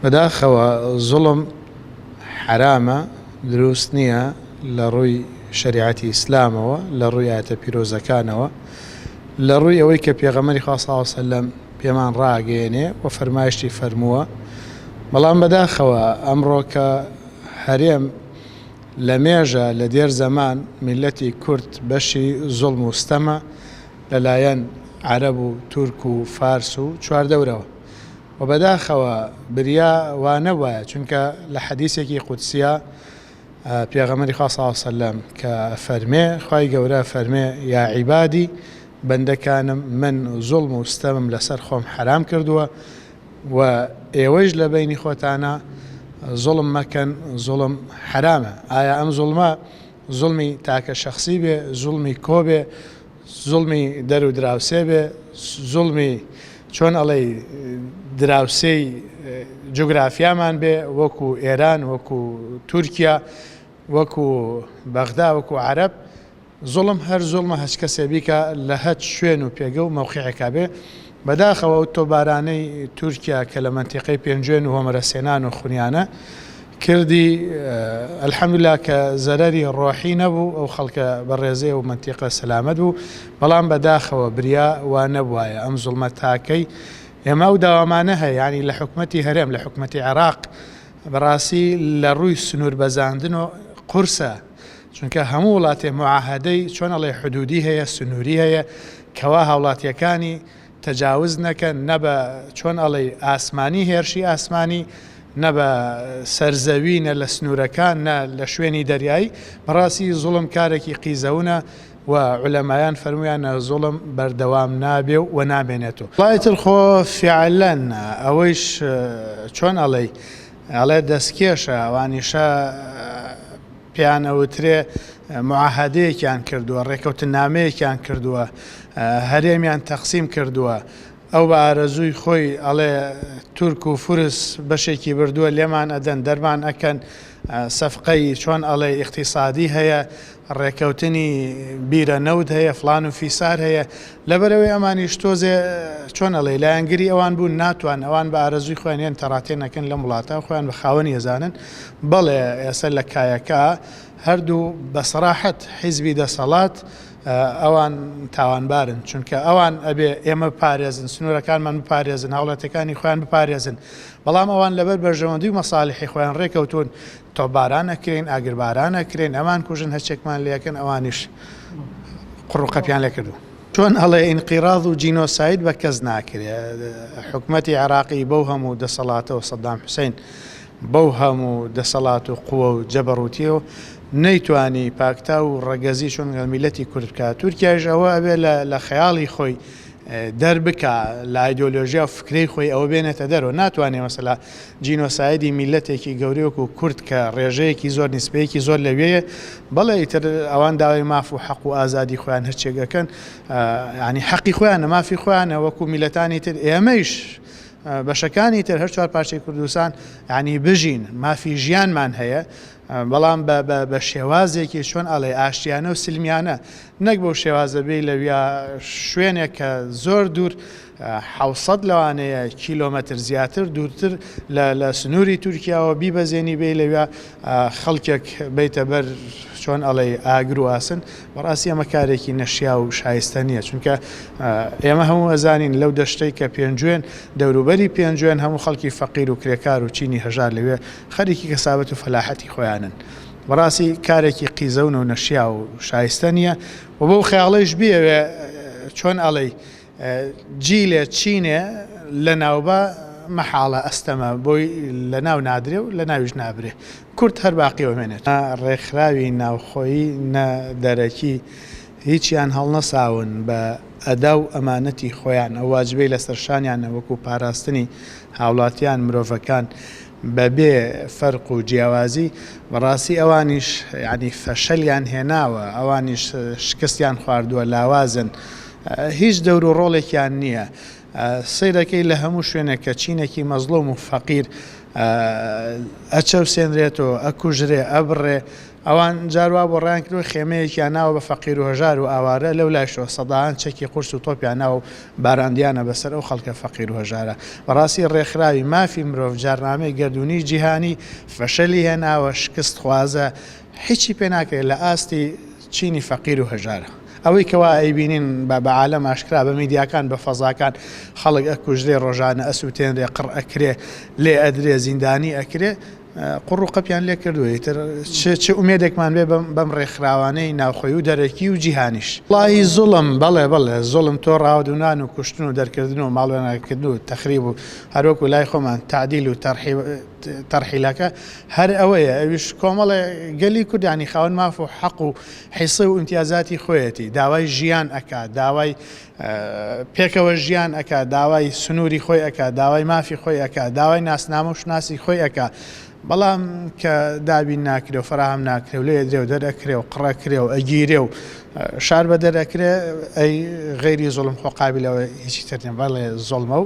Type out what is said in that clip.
بەداخەوە زوڵم حەرامە دروست نییە لە ڕووی شەریعەتی ئیسلامەوە لە ڕووی ئایەتە پیرۆزەکانەوە لە ڕووی ئەوەی کە پێغەمبەری خوا صلی اللە علیە وسلم پێمان ڕاگەیەنێ و فەرمایشتی فەرمووە بەڵام بەداخەوە ئەمڕۆ کە هەرێم لە مێژە لە دێر زەمان میللەتی کورد بەشی زوڵم و ستەمە لەلایەن عەرەب و تورک و فارس و چواردەورەوە و بەداخەوە بریا وا نەبوایە چونکە لە حەدیسێکی قودسیا پێغەمبەری خوا صلی اللە علیە وسلم کە ئەفەرمێ خوای گەورە ئەفەرمێ یا عیبادی بەندەکانم من زوڵم و ستەمم لەسەر خۆم حەرام کردووە و ئێوەیش لە بەینی خۆتانا زوڵم مەکەن زوڵم حەرامە ئایا ئەم زوڵمە زوڵمی تاکە شەخسی بێ زوڵمی کۆ بێ زوڵمی دەر و دراوسێ بێ زوڵمی چۆن ئەڵێی دراوسێی جوگرافیامان بێ وەکو ئێران وەکو تورکیا وەکو بەغدا وەکو عەرەب زوڵم هەر زوڵمە هەچ کەسێ بیکا لە هەچ شوێن و پێگە و مەوقیعێکا بێ، بەداخەوە ئەو تۆپبارانەی تورکیا کە لە مەنتیقەی پێنجوێن و هۆمەرەسێنان و خونیانە کردی الحمدللە کە زەرەری ڕۆحی نەبوو ئەو خەڵکە بەڕێزەی ئەو مەنتیقە سەلامەت بوو، بەڵام بەداخەوە بریا وا نەبوایە ئەم زوڵمە تاکەی ئێمە ئەو داوامانە هەیە یانی لە حکومەتی هەرێم لە حکومەتی عێراق بەڕاستی لە ڕووی سنوور بەزاندن و قورسە چونکە هەموو وڵاتێ معاهەدەی چۆن ئەڵێ حدودی هەیە سنووری هەیە کەوا هاوڵاتیەکانی تەجاوز نەکەن نە بە چۆن ئەڵێی ئاسمانی هێرشی ئاسمانی نە بە سەرزەوی نە لە سنوورەکان نە لە شوێنی دەریایی بەڕاستی زوڵم کارێکی قیزەونە و عولەمایان فەرموویانە زوڵم بەردەوام نابێ و نامێنێت و وڵای تر خۆ فیعلەن ئەوەیش چۆن ئەڵێی ئەڵێ دەستکێشە ئەوانیشە پێیان ئەوترێ معاهدەیەکیان کردووە ڕێکەوتنامەیەکیان کردووە هەرێمیان تەقسیم کردووە ئەو بە ئارەزووی خۆی ئەڵێ تورک و فورس بەشێکی بردووە لێمان ئەدەن دەرمان ئەکەن سەفقەی چۆن ئەڵێ ئیقتیسادی هەیە ڕێکەوتنی بیرە نەوت هەیە فڵان و فیسار هەیە لەبەرئەوەی ئەمانیش تۆزێ چۆن ئەڵێی لایەنگری ئەوان بوون ناتوان ئەوان بە ئارەزووی خۆیان یەن تەڕاتێ نەکەن لەم وڵاتە خۆیان بە خاوەنی ئەزانن بەڵێ ئێستا لە کایەکە هەردوو بە سەراحەت حیزبی دەسەڵات ئەوان تاوانبارن چونکە ئەوان ئەبێ ئێمە بپارێزن سنوورەکانمان بپارێزن هاوڵاتیەکانی خۆیان بپارێزن بەڵام ئەوان لەبەر بەرژەوەندی و مەسالیحی خۆیان ڕێکەوتون تۆپباران ئەکرێین، ئاگرباران ئەکرێین، ئەمان کوژن هەرچێکمان لێ ئەکەن ئەوانیش قوڕ و قەپیان لێ کردوون. چۆن ئەڵێ ئینقیراض و جینۆساید بە کەس ناکرێ، حکومەتی عێراقی بەو هەموو دەسەڵاتەوە سەدام حوسەین بەو هەموو دەسەڵات و قوە و جەبەڕوتیەوە نەیتوانی پاکتاو و ڕەگەزی چۆن گەڵ میللەتی کورد بکا، تورکیایش ئەوە ئەبێ لە خەیاڵی خۆی دەربکا، لە ئایدۆلۆژیا و فکرەی خۆی ئەوە بێنێتە دەرەوە، ناتوانێ مەسەلا جینۆسایدی میللەتێکی گەورەی وەکو کورد کە ڕێژەیەکی زۆر نیسبەیەکی زۆر لەوێیە بەڵێ ئیتر ئەوان داوای ماف و حەق و ئازادی خۆیان هەرچێک ئەکەن یانی حەقی خۆیانە مافی خۆیانە وەکو میللەتانی تر ئێمەیش بەشەکانی تر هەر چوار پارچەی کوردستان یانی بژین مافی ژیانمان هەیە بەڵام بە شێوازێکی چۆن ئەڵێ ئاشتیانە و سلمیانە نەک بەو شێوازە بێی لەویا شوێنێک کە زۆر دوور 700 لەوانەیە کیلۆمەتر زیاتر دوورتر لە سنووری تورکیاوە بیبەزێنی بێی لەویا خەڵکێک بیتە بەر چۆن ئەڵێ ئاگر و ئاسن بەڕاستی ئەمە کارێکی نەشیا و شایستە نییە چونکە ئێمە هەموو ئەزانین لەو دەشتەی کە پێنجوێن دەوروبەری پێنجوێن هەموو خەڵکی فەقیر و کرێکار و چینی هەژار لەوێ خەریکی کەسابەت و فەلاحەتی خۆیانن. بەڕاستی کارێکی قیزەون و نەشیاو و شایستە نییە و بەو خەیاڵەیش بیەوێ چۆن ئەڵێی جیلێ چینێ لەناوبا مەحاڵە ئەستەمە بۆی لەناو نادرێ و لەناویش نابرێ کورد هەر باقی ئەمێنێت. نە ڕێکخراوی ناوخۆیی نە دەرەکی هیچیان هەڵنەساون بە ئەدا و ئەمانەتی خۆیان ئەو واجبەی لەسەر شانیانە وەکو پاراستنی هاوڵاتیان مرۆڤەکان بەبێ فەرق و جیاوازی، بەڕاستی ئەوانیش یانی فەشەلیان هێناوە، ئەوانیش شکستیان خواردووە، لاوازن، هیچ دەور و ڕۆڵێکیان نییە. سەیرەکەی لە هەموو شوێنێک کە چینێکی مەزڵوم و فەقیر ئەچەوسێنرێتەوە، ئەکوژرێ، ئەبڕێ. ئەوان جار وا بۆ ڕایان کردووە خێمەیەکیان ناوە بە فەقیر و هەژار و ئاوارە، لەو لایشەوە سەدان چەکی قورس و تۆپیان ناوە و باراندیانە بەسەر ئەو خەڵکە فەقیر و هەژارە. بەڕاستی ڕێکخراوی مافی مرۆڤ جارنامەی گەردوونی جیهانی فەشەلی هێناوە، شکست خوازە، هیچی پێ ناکرێت لە ئاستی چینی فەقیر و هەژارە. ئەوەی کەوا ئەیبینین بە بە عالەم ئاشکرا بە میدیاکان بە فەزاکان خەڵک ئەکوژرێ ڕۆژانە ئەسوتێنرێ قڕ ئەکرێ لێ ئەدرێ زیندانی ئەکرێ قوڕ و قەپیان لێ کردووە ئیتر چ چ ئومێدێکمان بێ بەم بەم ڕێکخراوانەی ناوخۆی و دەرەکی و جیهانیش. وەڵاهی زوڵم بەڵێ بەڵێ زوڵم تۆ ڕاوەدوونان و کوشتن و دەرکردن و ماڵوێرانکردن و تەخریب و هەروەکو لای خۆمان تەعدیل و تەرحی تەرحیلەکە هەر ئەوەیە ئەویش کۆمەڵێ گەلی کورد یانی خاوەن ماف و حەق و حیسە و ئیمتیازاتی خۆیەتی داوای ژیان ئەکا داوای پێکەوە ژیان ئەکا، داوای سنووری خۆی ئەکا، داوای مافی خۆی ئەکا، داوای ناسنامە و شوناسی خۆی ئەکا، بەڵام کە دابین ناکرێ و فەراهەم ناکرێ و لێ ئەدرێ و دەرئەکرێ و قڕ ئەکرێ و ئەگیرێ و شار بەدەر ئەکرێ، ئەی غەیری زوڵم خۆ قابیل ئەوە هیچی تر نیە، بەڵێ زوڵمە و.